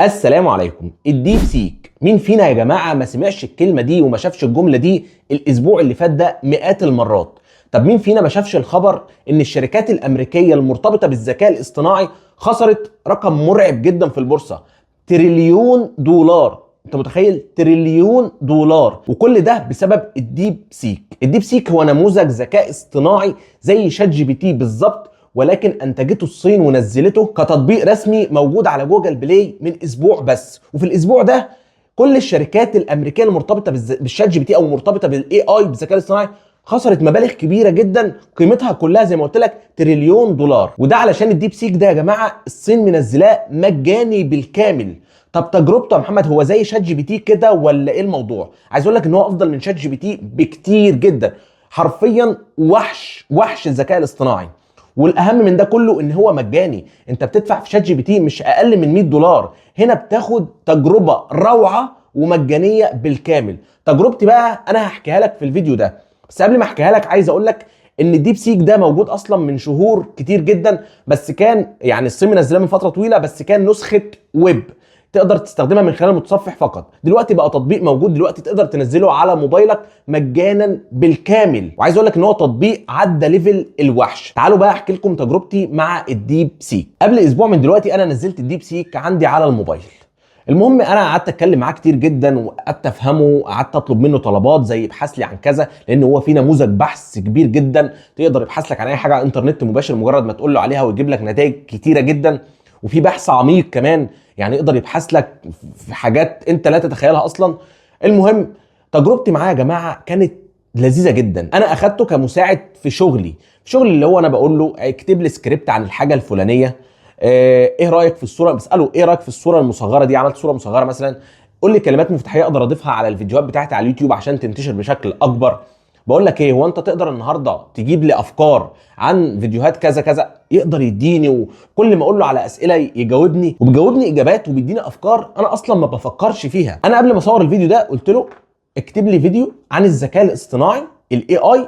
السلام عليكم. ال DeepSeek، مين فينا يا جماعة ما سمعش الكلمة دي وما شافش الجملة دي الاسبوع اللي فات ده مئات المرات؟ طب مين فينا ما شافش الخبر ان الشركات الامريكية المرتبطة بالذكاء الاصطناعي خسرت رقم مرعب جدا في البورصة، تريليون دولار؟ انت متخيل تريليون دولار؟ وكل ده بسبب ال DeepSeek. ال DeepSeek هو نموذج ذكاء اصطناعي زي ChatGPT بالظبط، ولكن انتجته الصين ونزلته كتطبيق رسمي موجود على Google Play من اسبوع بس. وفي الاسبوع ده كل الشركات الامريكية المرتبطة بال ChatGPT او مرتبطة بال AI، بالذكاء الاصطناعي، خسرت مبالغ كبيرة جدا قيمتها كلها زي ما قلت لك تريليون دولار. وده علشان ال DeepSeek ده يا جماعة الصين منزلاه مجاني بالكامل. طب تجربته يا محمد هو زي ChatGPT كده ولا ايه الموضوع؟ عايز اقول لك ان هو افضل من ChatGPT بكتير جدا، حرفيا وحش، وحش الذكاء الاصطناعي. والاهم من ده كله ان هو مجاني. انت بتدفع في ChatGPT مش اقل من 100 دولار، هنا بتاخد تجربه روعه ومجانيه بالكامل. تجربتي بقى انا هحكيها لك في الفيديو ده، بس قبل ما احكيها لك عايز اقول لك ان ال DeepSeek ده موجود اصلا من شهور كتير جدا، بس كان يعني الصين منزلاه من فترة طويله، بس كان نسخه ويب تقدر تستخدمها من خلال المتصفح فقط. دلوقتي بقى تطبيق موجود، دلوقتي تقدر تنزله على موبايلك مجانا بالكامل. وعايز اقول لك ان هو تطبيق عدى level الوحش. تعالوا بقى احكي لكم تجربتي مع ال DeepSeek. قبل اسبوع من دلوقتي انا نزلت ال DeepSeek عندي على الموبايل. المهم انا قعدت اتكلم معاه كتير جدا وقعدت افهمه، وقعدت اطلب منه طلبات زي ابحث لي عن كذا، لان هو في نموذج بحث كبير جدا تقدر يبحث لك عن اي حاجة على الانترنت مباشر مجرد ما تقول له عليها ويجيب لك نتائج كتيرة جدا. وفي بحث عميق كمان، يعني يقدر يبحث لك في حاجات انت لا تتخيلها اصلا. المهم تجربتي معاه يا جماعة كانت لذيذة جدا. انا اخدته كمساعد في شغلي، في شغلي اللي هو انا بقول له اكتب لي سكريبت عن الحاجة الفلانيه، ايه رايك في الصوره، بساله ايه رايك في الصورة المصغرة دي، عملت صوره مصغرة مثلا، قول لي كلمات مفتاحيه اقدر اضيفها على الفيديوهات بتاعتي على اليوتيوب عشان تنتشر بشكل اكبر. بقول لك ايه، هو انت تقدر النهارده تجيب لي افكار عن فيديوهات كذا كذا؟ يقدر يديني، وكل ما اقول له على اسئلة يجاوبني، وبيجاوبني اجابات وبيديني افكار انا اصلا ما بفكرش فيها. انا قبل ما اصور الفيديو ده قلت له اكتب لي فيديو عن الذكاء الاصطناعي ال AI،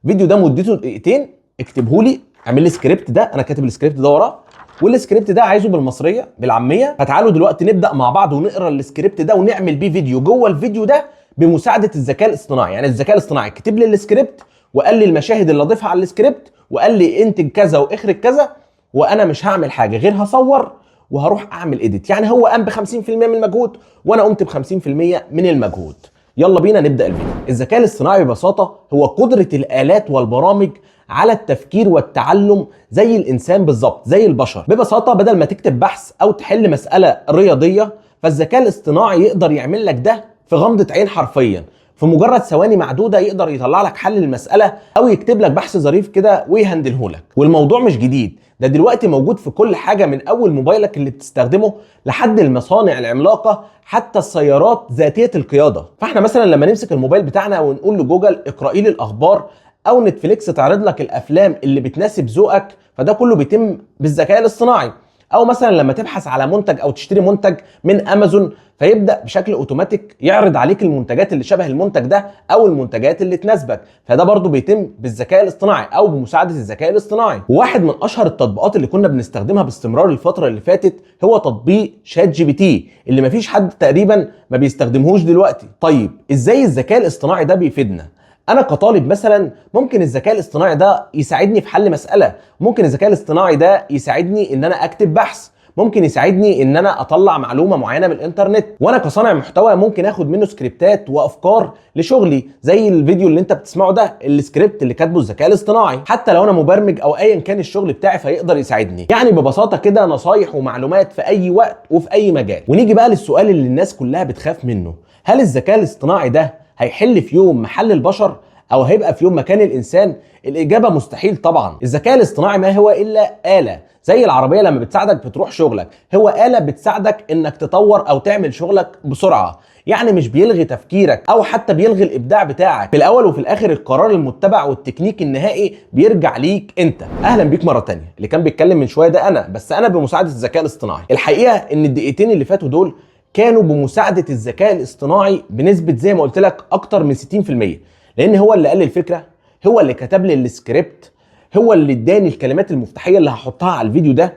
فيديو ده مدته دقيقتين، اكتبه لي، اعمل لي سكريبت. ده انا كاتب السكريبت ده وراه، والسكريبت ده عايزه بالمصريه بالعاميه. فتعالوا دلوقتي نبدا مع بعض ونقرا السكريبت ده ونعمل بيه فيديو جوه الفيديو ده بمساعدة الذكاء الاصطناعي. يعني الذكاء الاصطناعي كتب لي السكريبت وقال لي المشاهد اللي اضيفها على السكريبت وقال لي انتج كذا واخرج كذا، وانا مش هعمل حاجة غير هصور وهروح اعمل edit. يعني هو قام ب 50% من المجهود وانا قمت ب 50% من المجهود. يلا بينا نبدا الفيديو. الذكاء الاصطناعي ببساطة هو قدره الالات والبرامج على التفكير والتعلم زي الانسان بالظبط، زي البشر. ببساطة بدل ما تكتب بحث او تحل مسالة رياضيه، فالذكاء الاصطناعي يقدر يعمل لك ده في غمضه عين، حرفيا في مجرد ثواني معدودة يقدر يطلع لك حل المسالة او يكتب لك بحث ظريف كده ويهندله لك. والموضوع مش جديد، ده دلوقتي موجود في كل حاجه، من اول موبايلك اللي بتستخدمه لحد المصانع العملاقه، حتى السيارات ذاتية القياده. فاحنا مثلا لما نمسك الموبايل بتاعنا ونقول لجوجل اقرأي لي الاخبار، او نتفليكس تعرض لك الافلام اللي بتناسب ذوقك، فده كله بيتم بالذكاء الاصطناعي. او مثلا لما تبحث على منتج او تشتري منتج من امازون، فيبدا بشكل اوتوماتيك يعرض عليك المنتجات اللي شبه المنتج ده او المنتجات اللي تناسبك، فده برضو بيتم بالذكاء الاصطناعي او بمساعدة الذكاء الاصطناعي. وواحد من اشهر التطبيقات اللي كنا بنستخدمها باستمرار الفترة اللي فاتت هو تطبيق ChatGPT، اللي مفيش حد تقريبا ما بيستخدمهوش دلوقتي. طيب ازاي الذكاء الاصطناعي ده بيفيدنا؟ انا كطالب مثلا ممكن الذكاء الاصطناعي ده يساعدني في حل مساله، ممكن الذكاء الاصطناعي ده يساعدني ان انا اكتب بحث، ممكن يساعدني ان انا اطلع معلومة معينة من الانترنت. وانا كصانع محتوى ممكن اخد منه سكريبتات وافكار لشغلي، زي الفيديو اللي انت بتسمعه ده، السكريبت اللي كاتبه الذكاء الاصطناعي. حتى لو انا مبرمج او ايا كان الشغل بتاعي فيقدر يساعدني. يعني ببساطة كده نصايح ومعلومات في اي وقت وفي اي مجال. ونيجي بقى للسؤال اللي الناس كلها بتخاف منه: هل الذكاء الاصطناعي ده هيحل في يوم محل البشر او هيبقى في يوم مكان الانسان؟ الاجابة مستحيل طبعا. الذكاء الاصطناعي ما هو الا اله، زي العربية لما بتساعدك بتروح شغلك، هو اله بتساعدك انك تطور او تعمل شغلك بسرعه. يعني مش بيلغي تفكيرك او حتى بيلغي الابداع بتاعك. في الاول وفي الاخر القرار المتبع والتكنيك النهائي بيرجع ليك انت. اهلا بيك مرة تانية. اللي كان بيتكلم من شوية ده انا، بس انا بمساعدة الذكاء الاصطناعي. الحقيقة ان الدقيقتين اللي فاتوا دول كانوا بمساعدة الذكاء الاصطناعي بنسبة زي ما قلت لك اكتر من 60%، لان هو اللي قال لي الفكره، هو اللي كتب لي السكريبت، هو اللي اداني الكلمات المفتاحيه اللي هحطها على الفيديو ده،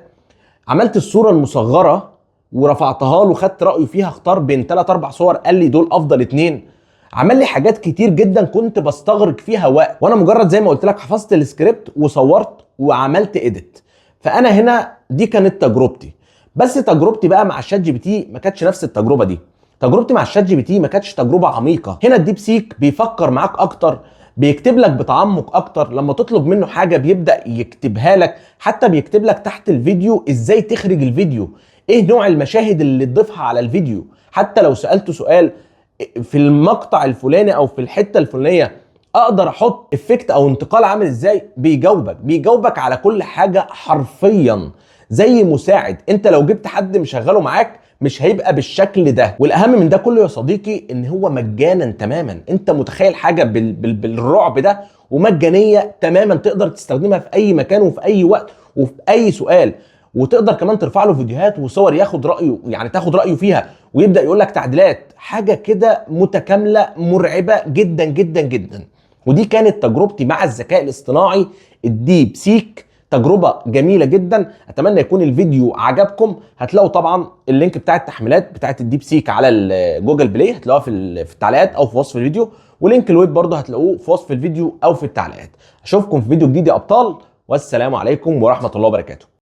عملت الصورة المصغرة ورفعتها له، خدت رايه فيها، اختار بين 3 4 صور، قال لي دول افضل 2. عمل لي حاجات كتير جدا كنت بستغرق فيها وقت، وانا مجرد زي ما قلت لك حفظت السكريبت وصورت وعملت edit. فانا هنا دي كانت تجربتي. بس تجربتي بقى مع ال ChatGPT ما كانتش نفس التجربة دي. تجربتي مع ال ChatGPT ما كانتش تجربه عميقة. هنا ال DeepSeek بيفكر معاك اكتر، بيكتب لك بتعمق اكتر، لما تطلب منه حاجة بيبدا يكتبها لك، حتى بيكتب لك تحت الفيديو ازاي تخرج الفيديو، ايه نوع المشاهد اللي تضيفها على الفيديو. حتى لو سالته سؤال في المقطع الفلاني او في الحتة الفلانية اقدر احط effect او انتقال عامل ازاي، بيجاوبك على كل حاجة حرفيا زي مساعد. انت لو جبت حد مشغله معاك مش هيبقى بالشكل ده. والاهم من ده كله يا صديقي ان هو مجانا تماما. انت متخيل حاجة بالرعب ده ومجانيه تماما، تقدر تستخدمها في اي مكان وفي اي وقت وفي اي سؤال، وتقدر كمان ترفع له فيديوهات وصور ياخد رايه، يعني تاخد رايه فيها ويبدا يقول لك تعديلات. حاجة كده متكاملة مرعبة جدا جدا جدا. ودي كانت تجربتي مع الذكاء الاصطناعي ال DeepSeek، تجربة جميلة جدا. اتمنى يكون الفيديو عجبكم. هتلاقوا طبعا ال link بتاع التحميلات بتاعت ال DeepSeek على Google Play، هتلاقوها في التعليقات او في وصف الفيديو، و link ال web برضه هتلاقوه في وصف الفيديو او في التعليقات. اشوفكم في فيديو جديد يا ابطال، والسلام عليكم ورحمة الله وبركاته.